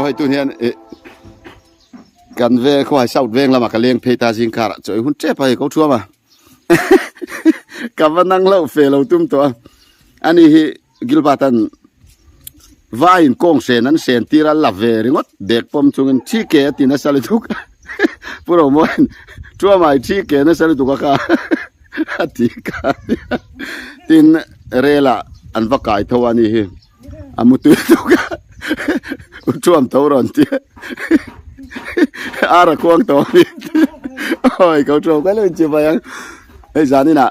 Hei tun hian eh kan ve khuai south veng lamah ka leng phei ta zing karah chawi hun tep a hei ko thuam a ka va nang loh fe lo tum tawh a ani hi Gilbert-a'n vaiin kawng sen an sen tir a la ve ringawt bag pawm chungin thi ke a ti nasa lutuk Pu Romawi'n Thuamai thi ke nasa lutuk a kha a ti kha tin rel ah an va kai tho a ni hi a mutui lutuk a u Thuam tho rawn ti a ar a khuang tawh a ni awi ko Thuam ka lo inchivai ang hei zaninah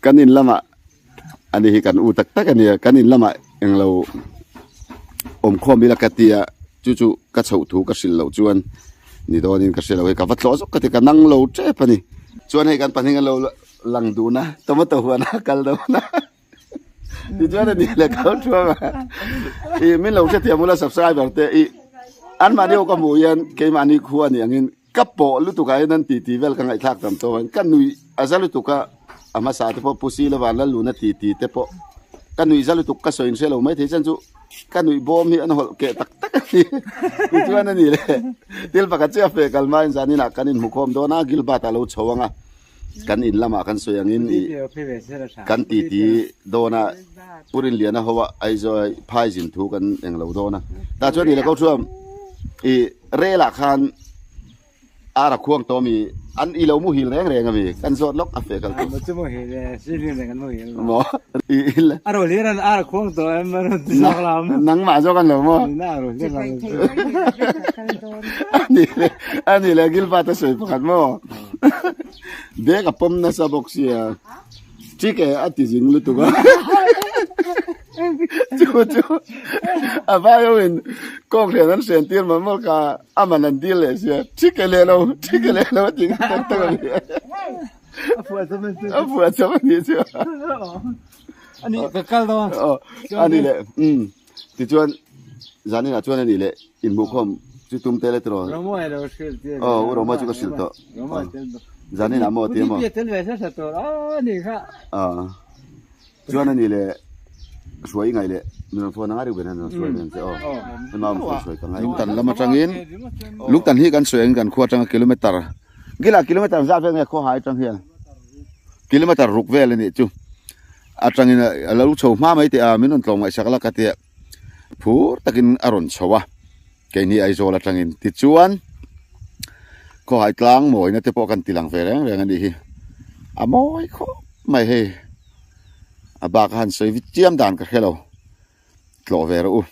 kan in lamah. Ani hi kan u tak tak a nia, kan in lamah englo awm khawm ila ka tia, chu chu ka chhoh thu ka hrilh loh chuan ni dawnin ka hre lo hei ka va tlawh zawk ka ti ka nang lo tep a ni. Chuan hei kan pahnih an lo lang dun a, tomato huan a kal dawn a, tichuan a ni leh kal thuam a, ih min lo hrethiam ula subscriber te ih anmahni ho ka hmuh hian keimahni khua ni angin Ka pawh lutuk ah hian an titi vel ka ngaihthlak tam tawh a, ka nuih a za lutuk a, a hmasa te pawh Pu Silova an la lun a titi te pawh ka nuih za lutuk ka sawi in hre lo mai thei chuan chu ka nuih bawm hi an hawlh keh tak tak a ni tichuan a ni le thil pakhat chiah feh kal hmain zanin ah kan inhmu khawm dawn a Gilbert a lo chho ang a kan in lamah kan sawi angin ih kan titi dawn a Pu Rinliana ho a Aizawl phai zin thu kan englo dawn a tah chuan ni le ko chuan ih Rel ah khan ar a khuang tawh ami an i lo muhil reng reng ami kan zawt lawk a feh kal tur. Maw chu muhil e si rin reng an muhil maw. Maw i il. A ro hlir an ar a khuang tawh em a rawn ti zawk lam. Nangmah zawk an lo maw. Nina a ro hlir lam. Ani le ani le Gilbert a sawi pakhat maw. Bag a pawm nasa bawk sia. Chike a ti zing lutuk a. Chu chu a vai ho in kawng hrian an hrian tir mawlh mawlh kha a man an dil leh sia thik e leh lo thik e leh lo a ti nge tak tak a ni a phuah chawp a ni a phuah chawp a ni chu ani ka kal dawn a ni leh um tichuan zanin ah chuan a ni leh inhmuhkhawm chu tum tel e tiraw Romawi lo hrilh tir aw u Romawi chu ka hrilh tawh zanin ah maw a ti a maw tel ve hre tur a ni kha a Chuan a ni leh hruai i ngaih leh min rawn phone anga Reuben an rawn hruai mai ang che aw. Hema awm phone hruai ka ngai. Lungtan lam atangin Lungtan hi kan sawi angin kan khua atanga kilometer Gila kilometer zat vel nge khaw hai atang hian kilometer ruk vel a nih chu atangin a lo chho hma mai teh a min rawn tlawm ngaihsak la ka tia phur takin a rawn chho a keini Aizawl atangin tichuan khawhai tlang mawina te pawh kan ti lang ve reng reng a nih hi a mawi khawp mai hei. A bak a han sawi vit chiam dan ka hre lo tlawh ve rawh u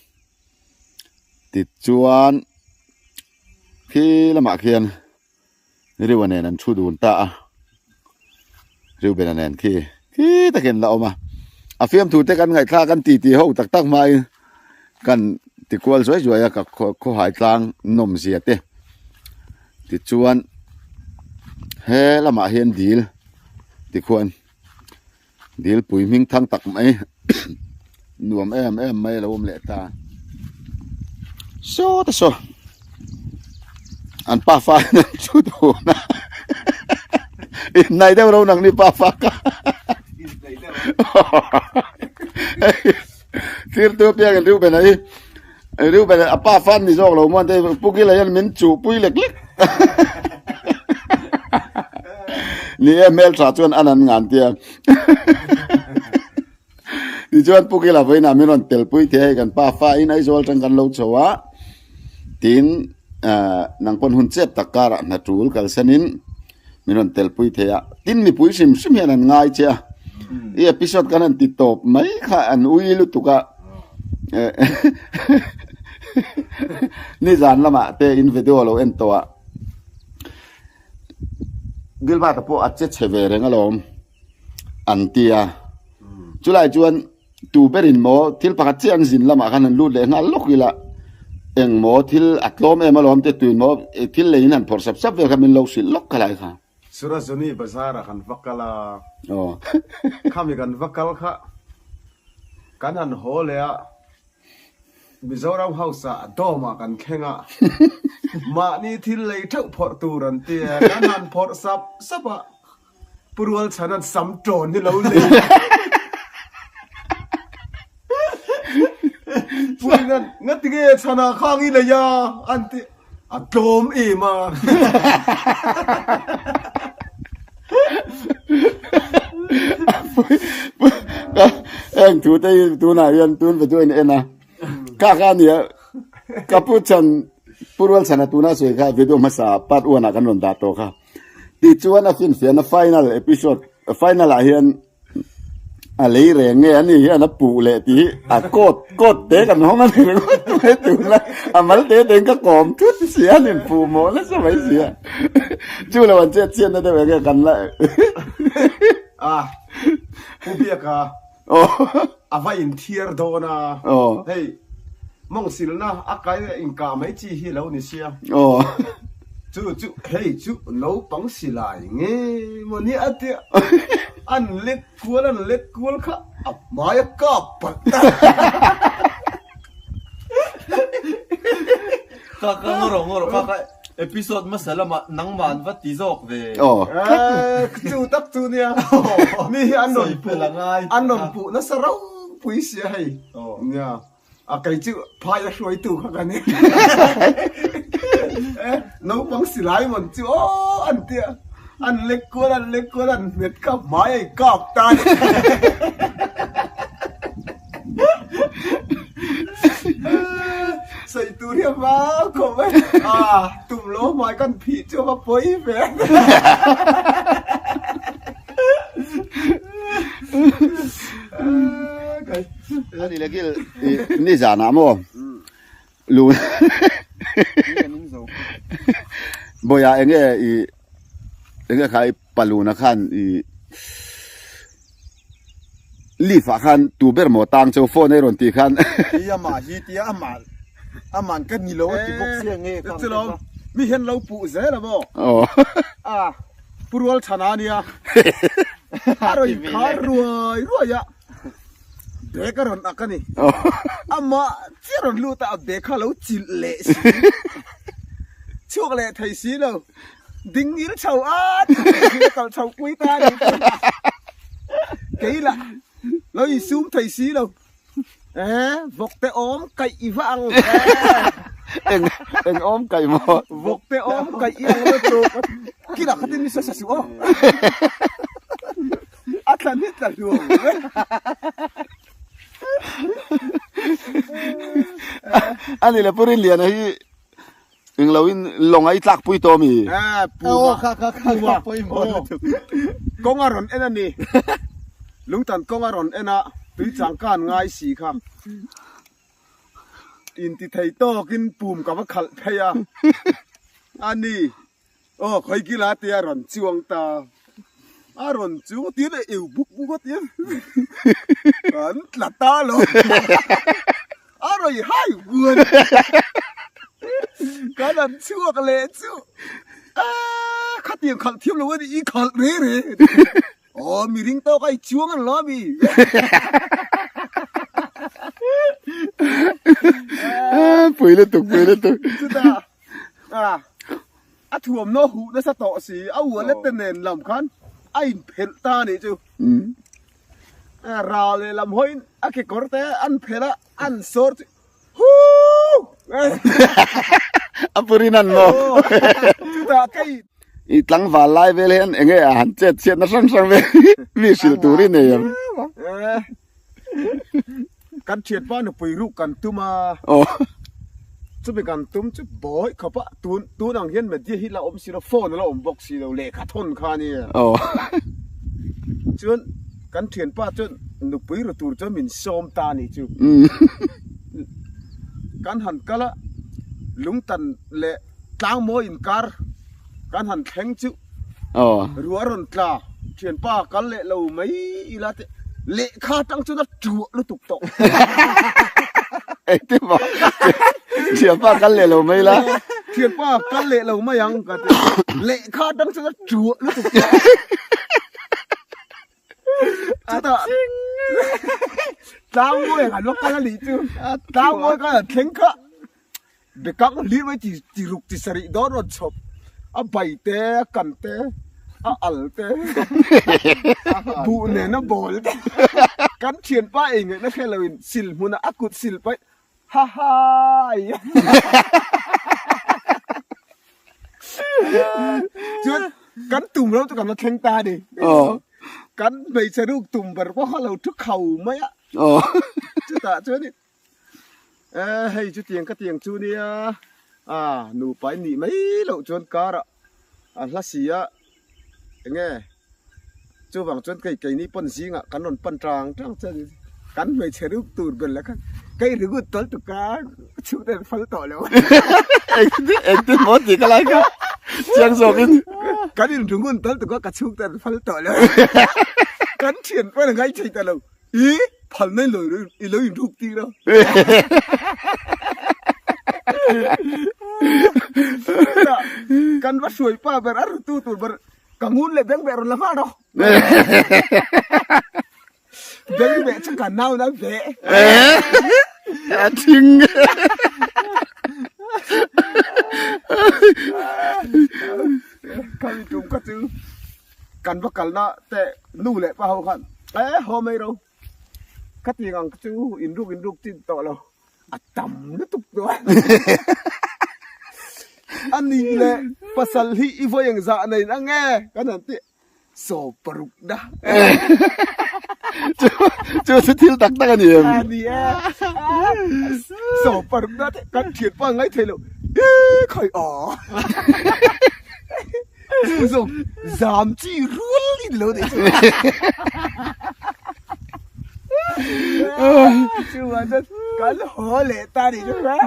tichuan khi lamah khian Riu-a nen an thu dun ta a Riubena nen khi khi takin an la awm a a fiamthu te kan ngaihthlak an titi ho tak tak hmain kan ti kual zuai zuai a ka khawhai tlang nawm zia te tichuan he lamah hian dil tikhuan. Dilpui hming thang tak mai nuam em em mai a lo awm leh ta saw te saw an pa fa in an thu dun a inhnai deuh ro nang ni pa fa ka thlir tu apiang in Reuben a hi Reuben a pa fa an ni zawk lo maw an ti Pu Gila hian min chuh pui lek lek Ni e hmeltha chuan an an ngan tia. Tichuan Pu Kila vawiinah min rawn tel pui thei a hei kan pa fa in Aizawl atang kan lo chho a tin nang pawn hun chep tak karah hna tul kalsanin min rawn tel pui thei a tin mipui hrim hrim hian an ngai che a i episode kan han ti tawp mai kha an ui lutuk a nizan lamah te in video lo en tawh a. Gilbert-a pawh a che chhe ve reng alawm an ti a chulai chuan tu berin maw thil pakhat chiah an zin lamah khan an lut leh nghal lawk ila eng maw thil a tlawm em alawm te tuin maw thil leiin han phawrh sap sap vel kha min lo hrilh lawk kha lai kha. Surajuni bazar ah kan va kal a, khami kan va kal kha kan han haw leh a. Mizoram House ah dawm ah kan thleng a, mahni thil lei theuh phawrh tur an ti a, kan han phawrh sap sap a, Pu Rualchhana'n sam tawn hi lo lei a. Puina. khan ngatinge chhana khang i lei a an ti a tlawm em a. Heng thu te hi tunah hian tun video in en a kha kha ania ka pu chhan pu rual chhana tuna sawi kha video hmasa part one ah kan rawn dah tawh kha tichuan a finfiahna final episode final ah hian A lei reng nge ani hian a puh leh tih hi a coat coat te kan hawng a ni ringawt mai tuna a mal te te in ka kawm thut si a nin puh mawh nasa mai si a chu lo an chet chhiatna deuh enge kan la A pu biaka a va inthiar dawn a hei mawngsilna a kai leh inkah mai chi hi lo ni sia chu chu hei chu naupang silai nge maw nia a tia an lek kual an lek kual kha a hmai a kap palh ta. Ka ka ngaw rawh ngaw rawh ka ka episode hmasa lamah nangmah an va ti zawk ve. Chu tak chu nia mi hi an rawn puh an rawn puh nasa ropui sia hei nia. A kei chu phai a hruaitu kha ka ni. Naupang silai mawn chu aw an tia. An lek kual an lek kual an hmet kha hmai a inkap ta a ni. Sawi tur hi a vang khawp e. A tum lo hmai kan phih chu a va pawi ve. Ani le gil ni zan ah maw lu Bawia enge i enge kha i paluna khan i leaf ah khan tu ber maw tang cheu phone ei rawn tih khan I amah hi tia amah aman ka ni lo a ti bawk sia nge ka chulawm mi hian lo puh zel a maw a pu rual chhana ania a rawn khar ruai ruai a bag a rawn ak a ni amah chiah rawn lut a a bag kha lo chilh leh si chhuak leh thei si lo. Ding ngil chho a tih leh hi ka kalh chho pui ta a ni. Kei lah lo insum thei si lo. Eh, vawk te awm kaih i va ang ve. Eng, eng awm kaih maw? Vawk te awm kaih i ang lo chu. Kinah khatin mi sawi sa suh aw. A thlan hi tla hluam ve. Ani le Pu Rinliana hi Englo in lawng a i tlak pui tawh mi? Aw kha kha kha kha pawimawh lutuk. Kawng a rawn en a ni. Lungtan kawng a rawn en a, tui changkan ngai si kha. Inti thei tawkin pum ka va khalh phei a. A ni. Aw khawi kila te a rawn chuang ta. A rawn chuang tir leh eu buk buk a tia. An tla ta lo. A rawi hai vuan. Kan an chhuak leh chu. Aaa khatiang khalh thiam lo a ni i khalh re re. Aw mi ring tawk a i chuang an lo a mi. Pui lutuk pui lutuk. Chutah a a thuamhnaw huh nasa tawh si a wallet te nen lam khan a inphelh ta a nih chu. Ral leh lam hawiin a kekawr te an phelh a an sawr chu huu A purin an maw? Chutah kei I tlangval lai vel hian enge a han chet chhiatna hrang hrang vel hi mi hrilh tur i nei ang. Kan thianpa nupui ruh kan tum a. Chumi kan tum chu bawi khawp a, tun tun ang hian media hi la awm si lo, phone a la awm bawk si lo, lehkha thawn kha a nia. Chuan kan thianpa chuan nupui ru tur chuan min sawm ta a nih chu. Kan han kal a, lungtan leh tlangmawi inkar kan han thleng chu. Ruah rawn tla, thianpa kal leh lo mai ila te lehkha atang chuan a tuah lutuk tawh. Engtin maw? Thianpa kal leh lo mai ila. Thianpa kal leh lo mai ang ka ti. Lehkha atang chuan a tuah lutuk tawh. Chutah tlangmawi ang an va kal a nih chu. Tlangmawi khan an thleng kha. Bekang hlir mai ti ti ruk ti sarih dawn rawn chhawp a bai te a kan te a al te buh nen a bawl te kan thianpa ei ngaihna hre lo in sil hmunah a kut sil paih. Ha ha Chuan kan tum lo chu kan la thleng ta a ni. Kan hmeichhe ruk tum ber pawh kha lo thu khau mai a. Chutah chuan e hei chutiang ka tiang chu nia a nupa in nih mai loh chuan karah a hla si a enge chuvang chuan kei keini pawn zingah kan rawn pan tang tang che ani kan hmeichhe ruk tur ber la khan kei ringut tawl tuk a chhuk te fal tawh lo engtin maw tih ka lai kha chiang zawk in kan in ringut tawl tuk a ka chhuk te fal tawh lo kan thian pawn a ngai thei ta lo i phal mai lo i lo in ruk tir a kan va hruai pa ber a rutu tur ber ka ngun leh beng beh rawn la nghal rawh beng beh chu ka nau na ve a thing ka mi tum ka chu kan va kalna te nu leh pa ho khan e haw mai ro ka ti ang chu in ruk in ruk chin tawh lo a tam lutuk tawh a ni le pasal hi i vawi eng zah nei na nge kan han ti saw paruk na chu chu chu thil tak tak a ni em a ni e saw paruk na te kan thian pa ngai thei lo e khai a Chu zawng zam chi rual in lo nei chu. Chu ah chuan kan haw leh ta ni chu hra.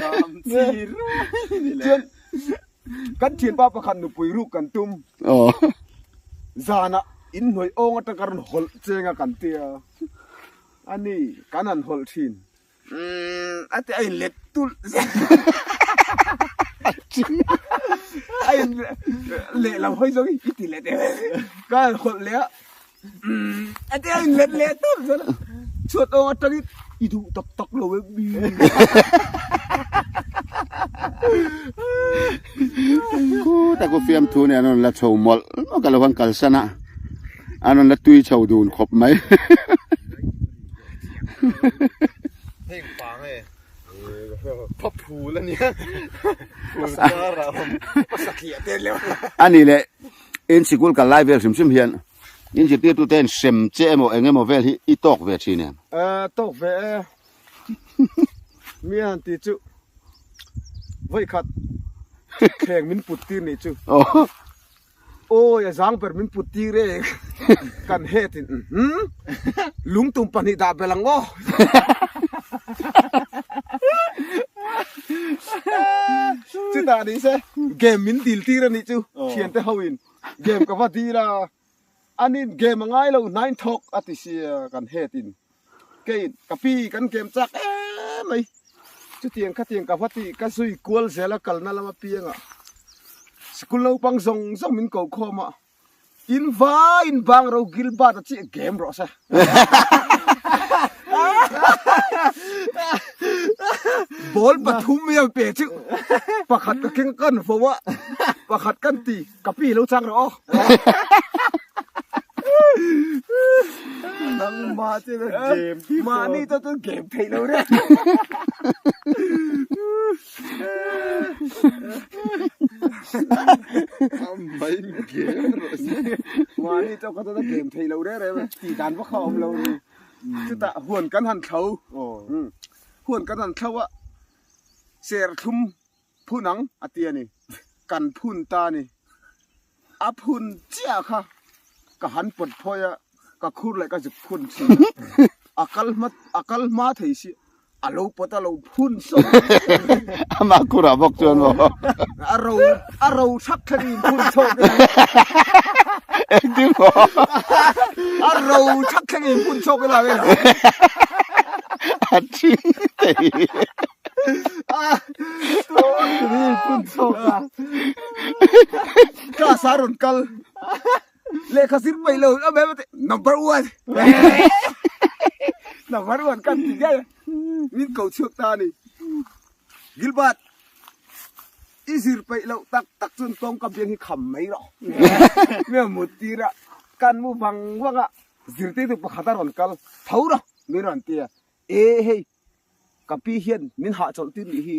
Zam chi rual in ni le. Chuan kan thianpa pakhat nupui ruk kan tum. Zanah inhnuai awng atang ka rawn hawlh cheng a kan tia. Ani kan han hawlh thin. A ti a in let tulh zel a in leh lo hawi zawng i ti let em ka han hawlh leh a a ti a in let leh tulh zel a chhuat awng atangin i duh tak tak lo em mi Khu tak u fiamthu nen an rawn la chho mawlh mawlh ka lo han kalsan a an rawn la tui chho dun khawp mai. Heng pang e pha phul a nia phul kar ah awm A ni leh in sikul kal lai vel hrim hrim hian in zirtirtu te in hrem che emaw eng emaw vel hi i tawk ve thin em? Tawk ve e mi han ti chu vawikhat thleng min put tir nih chu. Awi a zang ber min put tir e kan het in umm lungtum pahnih dah belh ang aw chutah ni se game min dil tir a nih chu thiante ho in game ka va dil a anin game a ngai lo hnain thawk a ti sia kan het in kei ka pi kan game chak em mai chutiang khatiang ka va tih ka zui kual zel a kalna lama piangah sikul naupang zawng zawng min ko khawm a in vai in bang ro Gilbert a chiah game rawh se ball pathum mai ang pe chu pakhat ka keng kan vo a pakhat kan ti Ka pi lo chang rawh aw. Nangmah chu na game bik Mahni chu chu game theih lo reng. Mai game rawh se. Mahni chu ka chu na game theih lo reng reng tih dan vak kha a awm lo ni. Chutah huan kan han thlo. Huan kan han thlo a serthlum Phun ang a ti a ni. Kan phun ta a ni. A phun chiah kha ka han pawt phawi a, ka khur leh ka zuk phun thin a. A kal hma a kal hma thei si a lo pawt a lo phun sawk. Amah khurah bawk chuan maw? A ro a ro thak thleng in phun chhawk ila. Engtin maw? A ro thak thleng in phun chhawk ila vela. A thing thei. Class a rawn kal lehkha zir mai lo a mem ate number one number one kan ti ngei min ko chhuak ta ani Gilbert i zir peih loh tak tak chuan tawngka biang hi kham mai rawh mi a mut tir a kan mu vang vang a zirtirtu pakhat a rawn kal tho rawh min rawn ti a e hei. Ka pi hian min hahchawlh tir nih hi.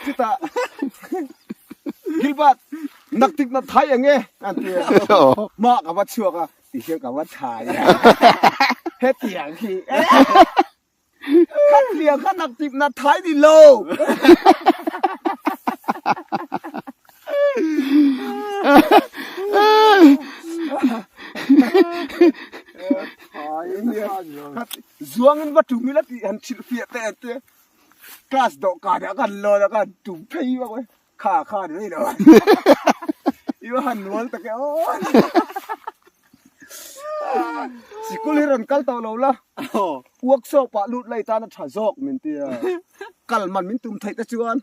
Chutah Gilbert naktik na thai ang e an ti a. Mah ka va chhuak a, ti hian ka va thai a. Hetiang hi. Khat liang kha naktip na thai ni lo. Zuangin va tum ila tih han hrilh fiah teh ang che. Class dawhkan ah kan lawn a kan tum phei vak mai. Kha kha ni mai lo. I va han nual tak e aw. Sikul hi rawn kal tawh lo la, workshop ah lut lai tan a tha zawk min ti a, kal man min tum theih te chuan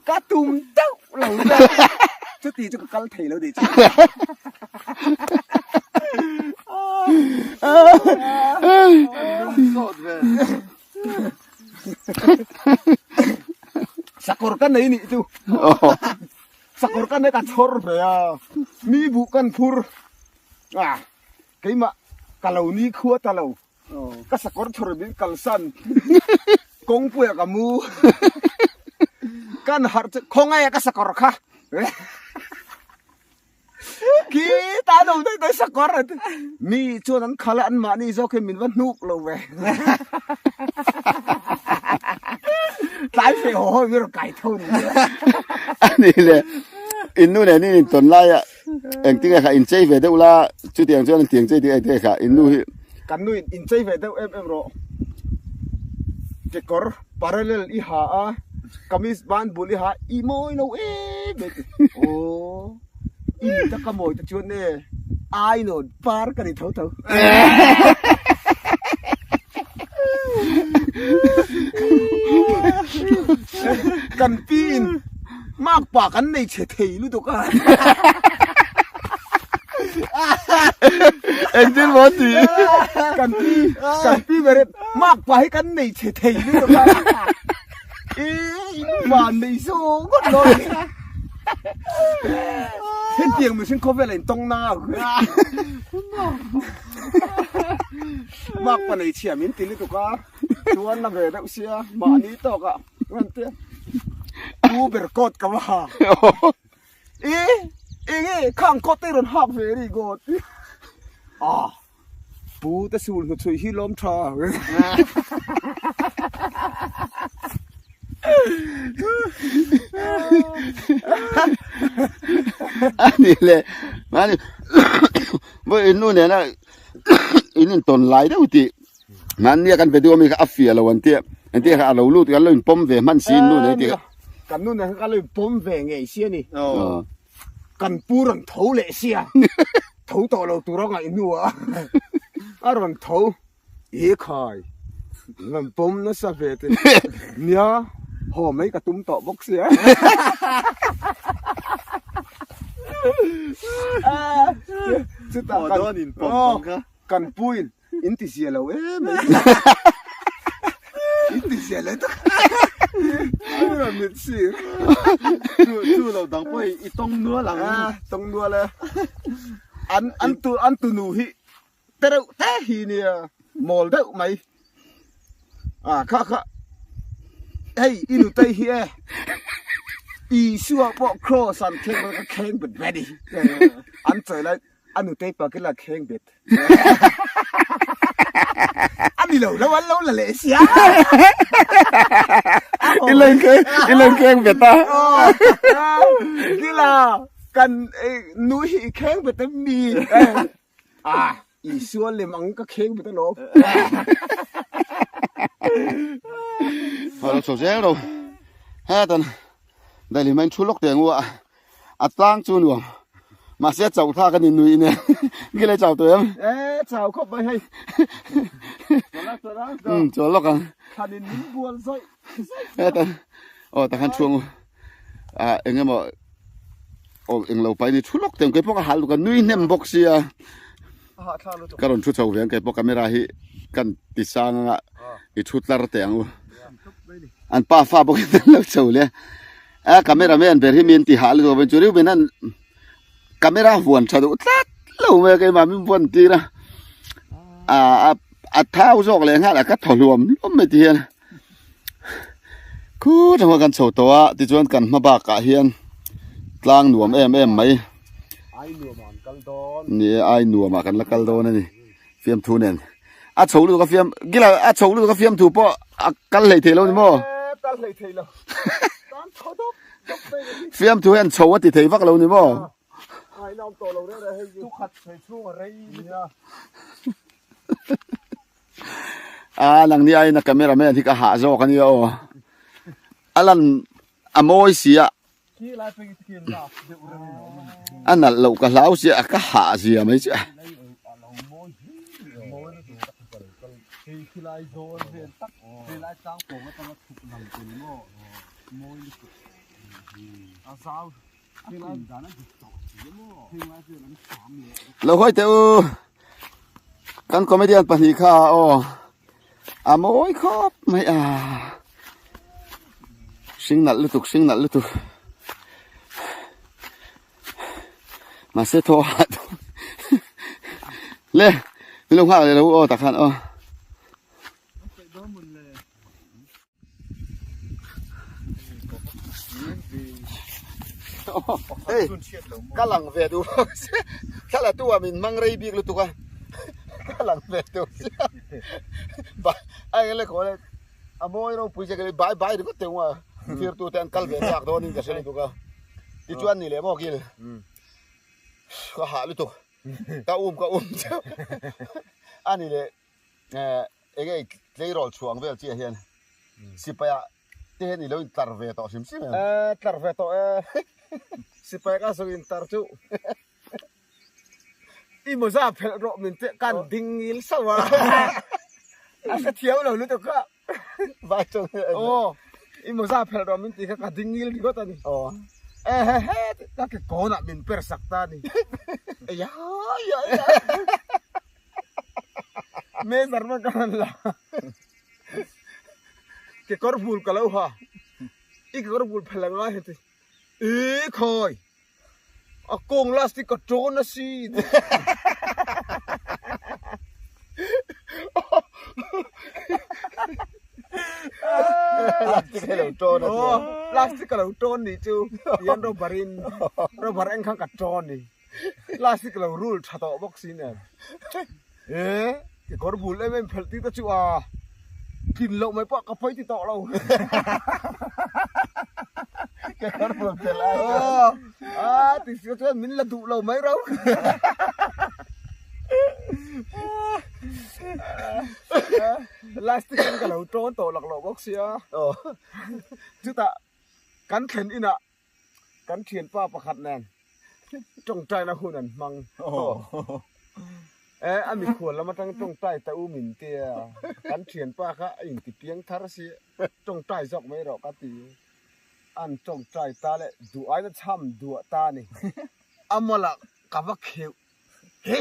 ka tum deuh lo ta, chuti chu ka kal thei lo tih chu. Sakawr ka nei nih chu. Sakawr kan ka chhawr ve a, mi buh kan phur a, keimah ka lo ni khua ta lo, ka sakawr chhawr min kalsan, kawngpuia ka mu, kan harh chu khawngaia ka sakawr kha, khi ta lo daih daih sakawr a ti, mi chuan an khal a anmahni zawk hi min va hnuk lo ve, tlai feh haw haw in rawn kai tho ni. Ani le in nu nen in intawn lai a engtin nge kha in chei ve deuh la chutiang chuan intiang chei tih engtin nge kha in nu hi Kan nu in inchei ve deuh em em rawh. Kekawr parallel i ha a, kamis ban bul i ha i mawi lo em em ti. Aw i mit a ka mawi te chuan e ainawn par ka ni tho tho. Kan pi in mak pa kan nei chhe thei lutuk a. Engtin maw ti? Kan pi kan pi ber in mak pa hi kan nei chhe thei lutuk a. I in van nei zawng ngawt lo. Hetiang mihring khawvel a intawng na. Mak pa nei chhia min ti lutuk a, chuan la ve deuh sia mahni tawk ah ngan te pu ber coat ka va ha i enge khang coat te rawn hak ve ri gawt ah pu te sul hnu chhui hi lawm tha Ani le mani voi in nu nena in in tawn lai deuh tih nan nia kan video mi kha a fia lo an tia an tia kha a lo lut kan lo in pawm ve hman si in nu nen tih kha kan nu nen kan lo in pawm ve ngei si a ni kan pu rawn tho leh sia tho tawh lo tur a ngaih hnu ah a rawn tho E khai, rawn pawm nasa ve te. Nia, haw mai ka tum tawh bawk sia. Chutah kan, dawn in pawm bawk kha. Kan puin in ti zia lo em mai. In ti zia lo tak. Rawn mit sir. Chu chu lo dang pawh i tawng nual ang. Tawng nual e. An an tu an tunu hi Te reuh te hi nia mawl deuh mai a kha kha hei i nutei hi e Isua pawh cross an kheng ka kheng bet ve ni an chawi lai a nutei pa kila kheng bet a ni lo lo an lo la leh sia i len kheng i len kheng bet a kila kan nu hi i kheng bet em mi Ah, Isua lem ang ka kheng bet alawm. Ho lo chho zel ro. Hetan daili main thu lawk teng ua. A tlang chu nuam. Mahse a chauh thlak a ni nui ine. Nge le chau tawh em? E chau khawp mai hei. Chawla chawla. Um chawl lawk ang. Thlanin min bual zawih. Hetan aw takhan thu angu. Ah engemaw aw englo pai ni thu lawk teng keipawh ka hal lutuk a nui hnem bawk sia ka rawn thu chho ve ang keipawh camera hi kan ti sang anga i thu tlar teh ang u an pa fa bawk in an lo chho le a camera man ber hi mi an ti hah lutuk a chu riu ben an. Camera vuan tha duh tlat lo mai a keimah min vuan tir a ah a thau zawk leh nghal a ka thaw hluam hluam mai ti hian khur thanga kan chho tawh a tichuan kan hma bakah hian tlang nuam em em mai ni e ai nuamah kan la kal dawn a ni fiamthu nen a chho lutuk a fiam gila a chho lutuk a fiamthu pawh a kal hlei thei lo ni maw fiamthu hian chho a ti thei vak lo ni maw a nang ni aiin a camera man hi ka hah zawk a nia aw a lan a mawi si a a nalh loh ka hlau sia ka hah zia mai chu lo hawi teh u kan comedian pahnih kha aw a mawi khawp mai a hring nalh lutuk hring nalh lutuk mahse thaw a hah dawn le min lo nghak leh lo aw tak khan aw. Hei ka lang ve duh thla la tu ah min hmang rei bik lutuk a ka lang ve duh a eng le khaw le a mawi ropui che ka bai bai ringawt teh ua thlir tu te an kal ve chak dawn in ka hre lutuk a tichuan ni leh maw kil ka hah lutuk ka um ka um chauh a ni leh. Enge i tleirawl chhuang vel chiah hian sipai ah te hian i lo in tlar ve tawh hrim hrim em? Eh tlar ve tawh e, sipai ka zawng in tar chu i mawza phelh rawh min tih kan ding ngil sauh a, a hrethiam lo lutuk kha. Vai chawng hi aw i mawza phelh rawh min tih kha ka ding ngil ringawt a ni. Aw eh he he ka ke kawnah min per sak ta a ni. Eia ia ia. Measurement ka han la kekawr bul ka lo ha i kekawr bul phel ang lai heti i khawi a kawng last hi ka tawn a si plastic hi lo tawn a tia plastic ka lo tawn nih chu tihian rubber in rubber eng khan ka tawn ni. Plastic lo rul tha tawh bawk si nen e kekawr bul em em phelh tir te chu a tlin loh mai pawh ka pawi ti tawh lo kekawr bul phelh ai chuan a ti si chuan min la duh lo mai ro plastic in ka lo tawn tawh laklawh bawk sia chutah kan thlen inah Kan thianpa pakhat nen tawngtaina hun an hmang. E, a mikhual lam atang tawngtai ta u min tia. Kan thianpa kha a inti piang thar si, tawngtai zawk mai rawh ka ti. An tawngtai ta leh duh aina chham duah ta ni. A mawlah ka va kheuh. He!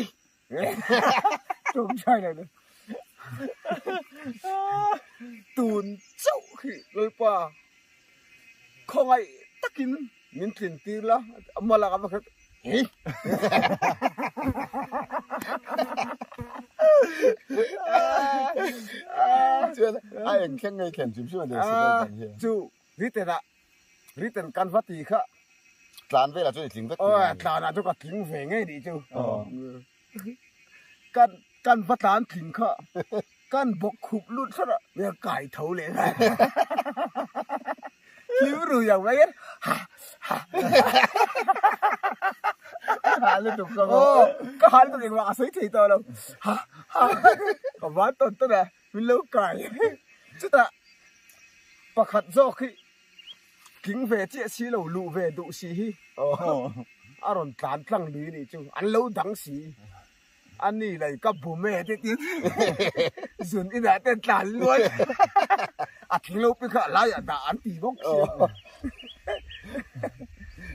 Tawngtai lo ni. Tun chauh hi Lalpa. Khawngaih takin min tlin tir la, a malak a va khat hi. Chuan a eng thleng ngei thlen hrim hrim a ni si dawn dan hi. Chu written ah written kan va ti kha. Tlan velah chuan i tling vek. Aw tlan ah chu ka tling ve ngei nih chu. Kan kan va tlan tling kha kan bawk khup lut hrat a nia kai tho leh nghal hlim ru yang mai hian ha ha ha lutuk ka aw ka ha lutuk engmah ka sawi thei tawh lo ha ha ka van tawn tawn a min lo kai chutah pakhat zawk hi tling ve chiah si lo luh ve duh si hi a rawn tlan tlang lui nih chu an lo dang si. A ni lei ka bum e ti tin zun inah te tlan luai a thing lo pi kha a laiah dah an ti bawk sia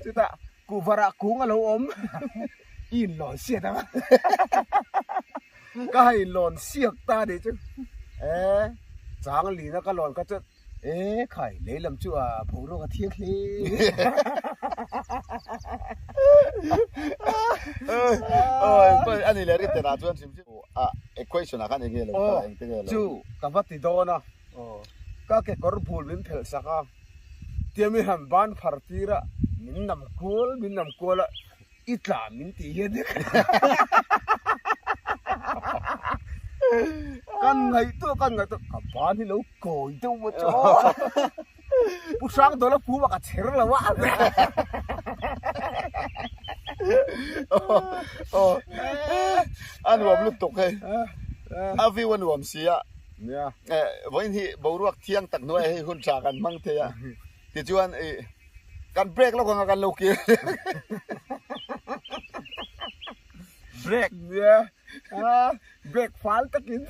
chutah kuhvarah kung a lo awm i inlawn siat ang a ka ha inlawn siak ta nih chu e chang lina ka lawn kha chuan. E khai, lei lam chu a boruak a thiang hle. Oi, ani leh ri tenah chuan hrim hrim a equation ah khan enge lo kal a, engte nge lo. Chu ka va ti dawn a, ka kekawr bul min phelh sak a, tia mi han ban phar tir a, min nam kual, min nam kual a, I tla min tih hian kan ngaihtuah kan ngaihtuah ka ban hi lo kawi deuh maw chu Pu Hrangdawla pum a ka chher lo a A nuam lutuk hei a view a nuam si a vawiin hi boruak thiang tak hnuai hei hun tha kan hmang thei a tichuan ih Kan break lawk anga kan lo kir. Break nia. Ah, break fal takin.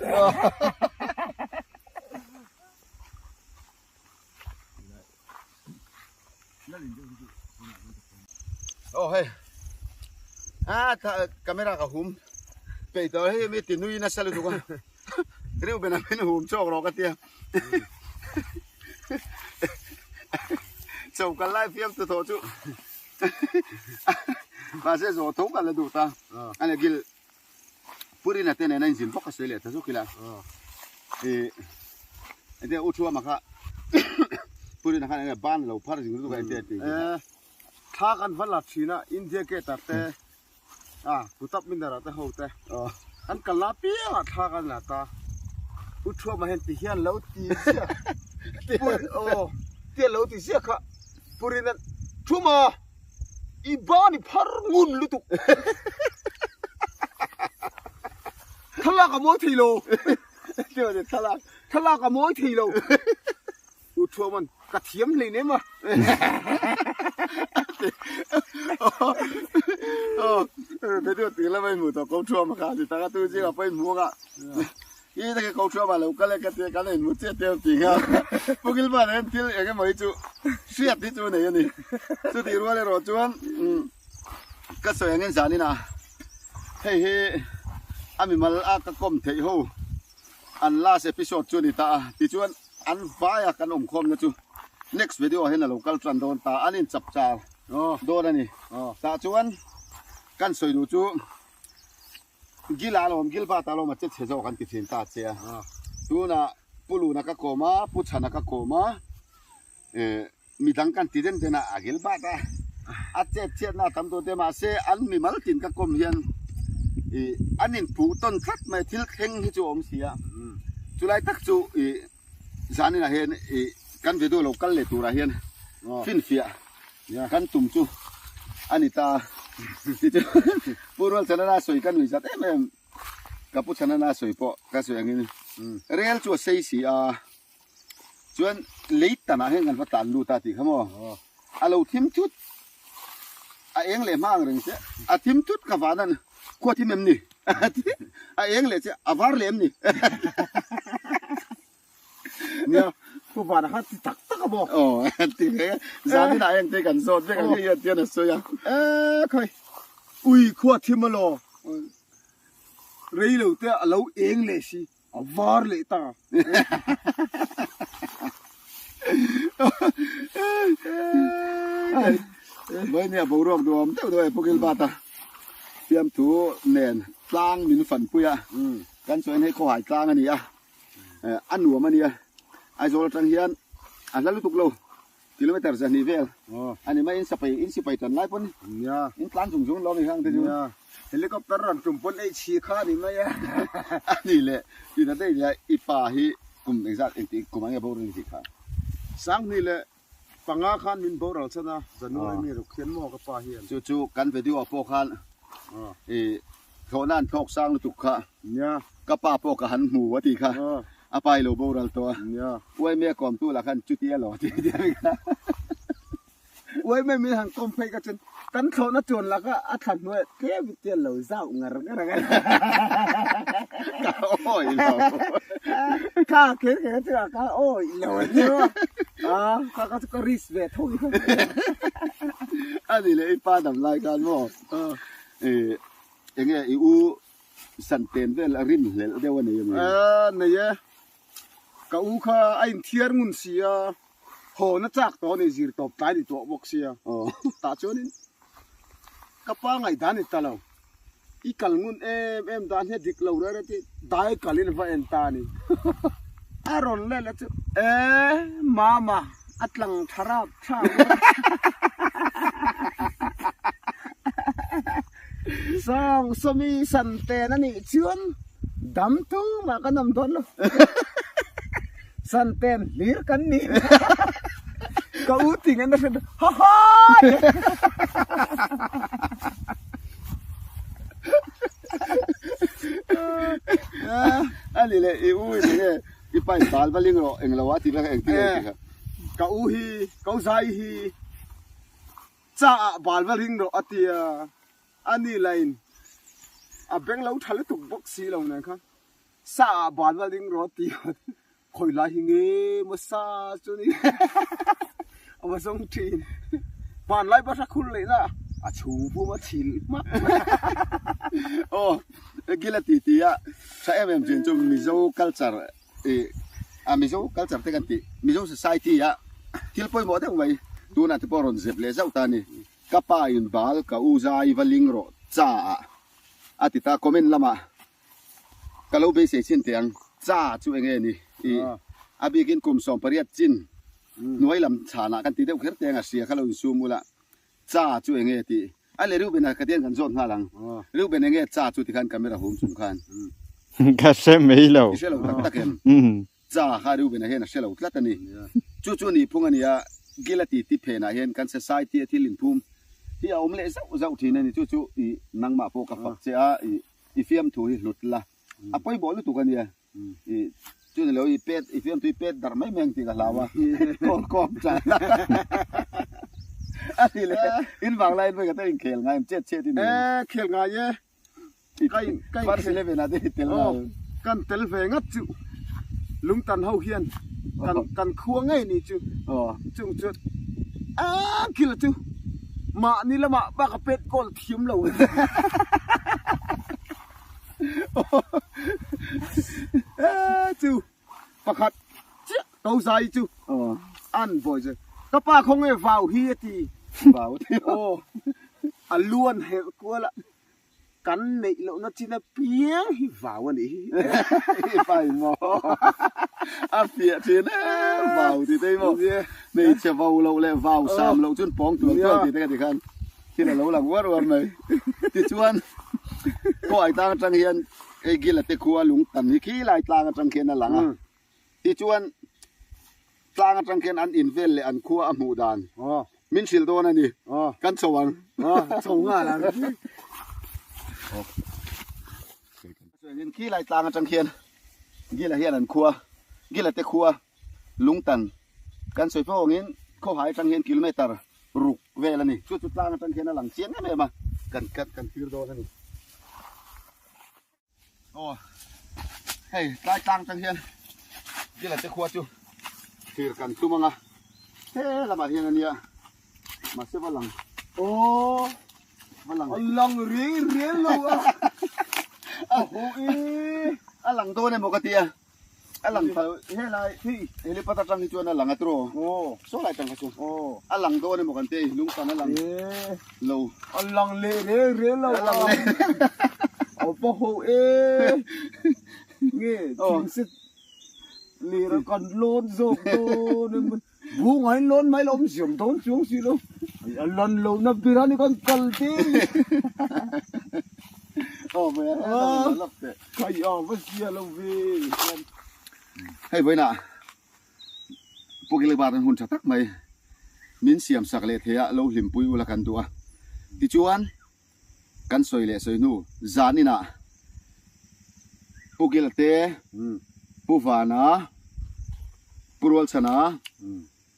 Oh hei. Ah, camera ka hum. Pei to hei mi ti nui nasa lutuk a. Reuben a min hum chawk rawh ka tia. Cho kal lai fiam tu thaw chu mahse zawh tho kan la duh ta a ni gil Purina te nena inzin bawk a sawi leh ta zawk ila i ente u Thuama kha Purina khan enge ban lo phar zing lutuk a ente a ti Thla kan va la thin a India gate ah te A, Kutap Minar ah te ho te an kal la piang ah thla kan la ta. U Thuama hian ti hian lo ti ziah pur aw ti hian lo ti ziah kha purin an Thuama i ban i phar ngun lutuk thlalak a mawi thei lo thlalak a mawi thei lo. U Thuaman, ka thiam hlei nem a. Video tih lamah i hmuh tawh ko Thuama kha ti tak a tu zingah pawh i hmu ang a. I taka ko Thuama lo kal e ka tia kan inhmu chiah teu tih kha. Pu Gilman hian thil eng emaw hi chu hriat hi chu nei a ni. Chutih rual erawh chuan ka sawi angin zanin ah hei hi a mimal a ka kawm theih ho an last episode chu a ni ta a tichuan An vaia kan awm khawmna chu next video ah hian a lo kal tan dawn ta, an in chap char dawn a ni. Tah chuan kan sawi duh chu Gila alawm, Gilbert alawm a che chhe zawk an ti thin ta che a. Tunah Pu Luna ka kawm a, Pu Chhana ka kawm a, midang kan ti den den a, a Gilbert a a chet chhiatna a tam tur te mahse an mimal tin ka kawm hian ih an inpuh tawn tlat mai thil thleng hi chu a awm si a chulai tak chu ih zaninah hian ih kan video lo kal leh turah hian finfiah kan tum chu a ni ta tichuan Pu Rualchanana sawi ka nuihzat em em ka Pu Chhanana sawi pawh ka sawi angin rel chu a sei si a. Chuan lei tanah hian kan va tlan lut a tih kha maw? A lo thim thut, a eng leh hma ang reng che, a thim thut ka van an khua thim em ni? A eng leh che, a var leh em ni? Nia, khu van kha ti tak tak a maw? Aw, ti reng a, zanin ah heng te kan zawt vek ang hei hian tian a sawi a. E khai, ui khua thim alaw, rei lo te a lo eng leh si. A var leh ta. Mai nia boruak duam deuh deuh e Pu Gilbert a fiamthu nen tlang min fanpui a kan chuan hei khawhai tlang a ni a a nuam a nia Aizawl atang hian a hla lutuk lo. Kilometer zahnih vel a ni mai in sapai in sipai tan lai pawn in tlan zung zung lo a ni kha ang te chu. Helicopter rawn tum pawn ei chhi kha a ni mai a. A ni le tina daih nia i pa hi kum engzat engti kum ah nge boral i tih kha? Sanghnih leh panga khan min boral chan a, January mi ruk hian maw ka pa hian. Chu chu kan video ah pawh khan i Thlawhna an thlawk sang lutuk kha. Nia. Ka pa pawh ka han hmu a tih kha. A pa i lo boral tawh a. Nia. Uaime a kawmtu lah khan chuti a lo ti tia mi kha. Uaime min han kawm phei ka chuan kan thlawhna chuan laka a thla hnuaiah tlem i tia lo zau ngar ngar ang a. Ka awi lo. Kha kher kher a chu ka awi lo a nia. A kha kha chu ka risk ve tho i kha. A ni leh i pa dam lai khan maw. Enge i u san ten vel a rin hlelh deuh a nei a mi? Nei e. Ka u kha a inthiar ngun sia, haw na chak tawh a ni zir tawp tlai ni tawh bawk sia. Tah chuanin ka pa ngaihdan ni ta lo. I kal ngun em em dan hi a dik lo reng reng tih dai kalin va en ta a ni. A rawn let la chu e mama a tlang tha rap thlak mai. Sawng sawmi san ten a nih chuan dam tumah kan awm dawn lo. San ten hlir kan ni. Ka u ting an a hre ha ha. A ni le i u i nge i pa in bal va ling rawh englo a ti vek a engtin nge ti kha. Ka u hi ka u zai hi cha ah bal va ring rawh a tia a ni lain a beng lo tha lutuk bawk si lo nen khan sa ah bal va ring rawh a tia khawi lai hi nge maw sa chu ni a va zawng thin hmanlai bahra khur leh na a chhung pum a chhil hmak aw gila ti ti a tha em em thin chu Mizo culture i a Mizo culture te kan tih Mizo society a thil pawimawh deuh mai tunah te pawh rawn zep leh zauh ta a ni ka pa in bal ka u zai va ling rawh cha ah a ti ta comment lamah Ka lo beisei chin teh ang. Cha chu enge ni? I a bikin kum 18 chin hnuai lam chhanah kan ti deuh kher teng a hria kha lo insum ula. Cha chu enge tih a le Reuben a ka tian kan zawt nghal ang. Reuben enge cha chu tikhan camera hum chung khan. Ka hre mai lo. I hre lo tak tak em? Cha kha Reuben a hian a hre lo tlat a ni. Chu chu nihphung a ni a, Gila ti ti phenah hian kan society a thil inphum hi a awm leh zauh zauh thin a ni. Chu chu i nangmah pawh ka fak che a, i I fiamthu hi hlut la, a pawimawh lutuk a nia. I chu ni lo i pet i fiamthu hi pet darh mai mai ang tih ka hlau a, kawl kawm tan a. A ni le, in vang laiin vawi khat a inkhel ngai em, chet chet i ni em? E, khel ngai e. Ka in, ka inkhel. First eleven ah te i tel ngai em? Kan tel ve ngat chu, lungtan ho hian kan kan khua ngei ni chu. Chung chuan a khil chu mahni lamah bak a pet goal thiam lo. Chu pakhat chiah ko zai chu an vawi chu ka pa khawnge vau hi a ti. Vau a ti. Aw a luan helh kual a. Kan neih lohna chin apiang hi vau a nih hi. I pai maw? A fiah thin em vau ti te maw? Hmeichhe vau loh leh vau sam loh chuan pawng tual tual ti te ka ti khan thil a lo lang uar uar mai. Tichuan kawai tlang atang hian hei Gila te khua lung tam hi khi lai tlang atang khian a lang a. Tichuan tlang atang khian an in vel leh an khua a hmuh dan min hrilh dawn a ni. Kan chho ang. Chho nghal ang. Chuanin khi lai tlang atang khian Gila hian an khua, Gila te khua lungtan kan sawi fo angin khawhai atang hian kilometer ruk vel a ni. Chu chu tlang atang khian a lang chiang em em a, kan kan thlir dawn a ni. Aw hei tlai tlang tang hian Gila te khua chu thlir kan tum anga he lamah hian ania mahse va lang aw va lang a lang reng reng lo a a ho e a lang dawn emaw ka tia A lang phal helai helipad atang hi chuan a lang a tiraw saw lai tang kha chu a lang dawn emaw kan ti a lungtan a lang lo a lang leh reng reng lo a lang leh a va ho e nge thingse lir a kan lawn zawk dawn emaw bunga in lawn mai lo awm ziam dawn chuang si lo a lan lo na birani kan kal te aw mai a lap teh Khai a va zia lo ve chuan. Hei vawiinah Pukilekbar an hun tha tak mai min siam sak leh thei a lo hlimpui ula kan duh a. Tichuan kan sawi leh sawi hnu zan inah Pukilte, Pu Vana, Pu Rualchhana,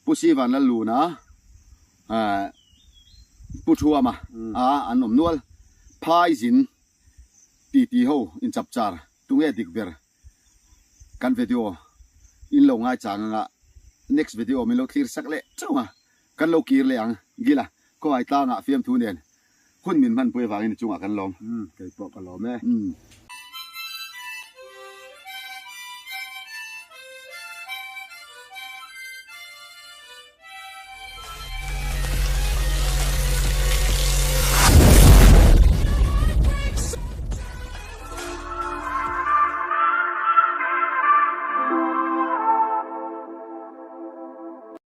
Pu Sivan Lalluna, Pu Thuama a an awm nual. Phaizin Titi ho in chapchar tunge dik ber kan video in lo ngai chang anga next video min lo thlir sak leh chauh anga kan lo kir leh ang Gila khawhai tlangah fiamthu nen hun min hmanpui avangin i chungah kan lawm. Kei pawh ka lawm e.